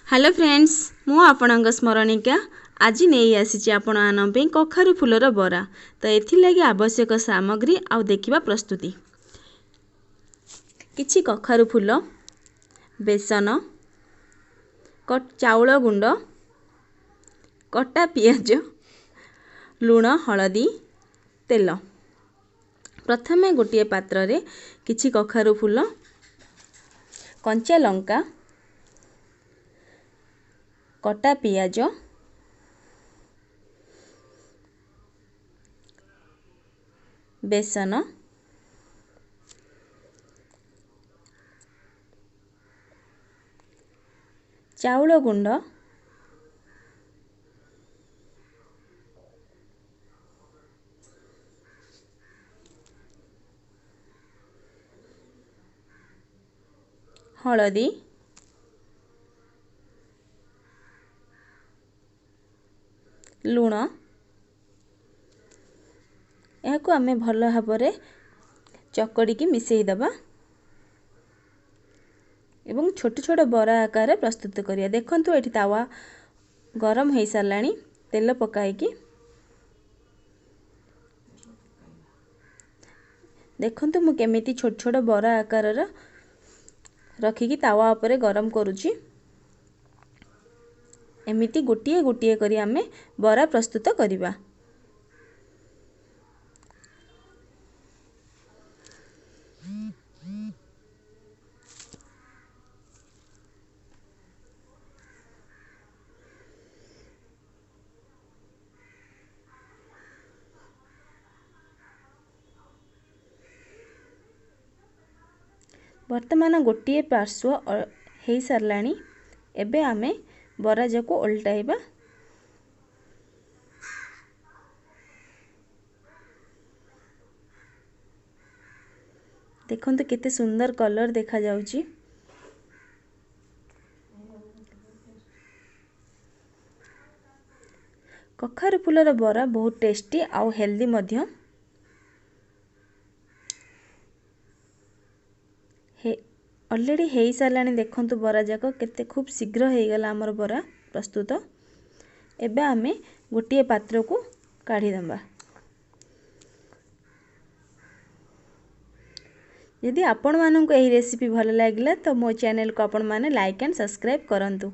Hello friends, ମୁଁ ଆପଣଙ୍କ ସ୍ମରଣିକା। ଆଜି ନେଇ ଆସିଛି ଆପଣମାନଙ୍କ ପାଇଁ କଖାରୁ ଫୁଲର ବରା। ତ ଏଥିଲାଗି ଆବଶ୍ୟକ ସାମଗ୍ରୀ ଆଉ ଦେଖିବା ପ୍ରସ୍ତୁତି। କିଛି କଖାରୁ ଫୁଲ, ବେସନ, ଚାଉଳ ଗୁଣ୍ଡ, କଟା ପିଆଜ, ଲୁଣ, ହଳଦୀ, ତେଲ। ପ୍ରଥମେ ଗୋଟିଏ ପାତ୍ରରେ କିଛି କଖାରୁ ଫୁଲ, କଞ୍ଚା ଲଙ୍କା, କଟା ପିଆଜ, ବେସନ, ଚାଉଳ ଗୁଣ୍ଡ, ହଳଦୀ, ଲୁଣ, ଏହାକୁ ଆମେ ଭଲ ଭାବରେ ଚକଡ଼ିକି ମିଶାଇ ଦେବା ଏବଂ ଛୋଟ ଛୋଟ ବରା ଆକାରରେ ପ୍ରସ୍ତୁତ କରିବା। ଦେଖନ୍ତୁ, ଏଠି ତାୱା ଗରମ ହୋଇସାରିଲାଣି। ତେଲ ପକାଇକି ଦେଖନ୍ତୁ ମୁଁ କେମିତି ଛୋଟ ଛୋଟ ବରା ଆକାରର ରଖିକି ତାୱା ଉପରେ ଗରମ କରୁଛି। ଏମିତି ଗୋଟିଏ ଗୋଟିଏ କରି ଆମେ ବରା ପ୍ରସ୍ତୁତ କରିବା। ବର୍ତ୍ତମାନ ଗୋଟିଏ ପାର୍ଶ୍ୱ ହେଇସାରିଲାଣି। ଏବେ ଆମେ ବରାଯାକୁ ଓଲଟାଇବା। ଦେଖନ୍ତୁ, କେତେ ସୁନ୍ଦର କଲର୍ ଦେଖାଯାଉଛି। କଖାରୁ ଫୁଲର ବରା ବହୁତ ଟେଷ୍ଟି ଆଉ ହେଲ୍ଦି ମଧ୍ୟ। ଅଲରେଡ଼ି ହେଇସାରିଲାଣି। ଦେଖନ୍ତୁ, ବରା ଯାକ କେତେ ଖୁବ୍ ଶୀଘ୍ର ହେଇଗଲା ଆମର ବରା ପ୍ରସ୍ତୁତ। ଏବେ ଆମେ ଗୋଟିଏ ପାତ୍ରକୁ କାଢ଼ିଦେବା। ଯଦି ଆପଣମାନଙ୍କୁ ଏହି ରେସିପି ଭଲ ଲାଗିଲା, ତ ମୋ ଚ୍ୟାନେଲକୁ ଆପଣମାନେ ଲାଇକ୍ ଆଣ୍ଡ ସବସ୍କ୍ରାଇବ୍ କରନ୍ତୁ।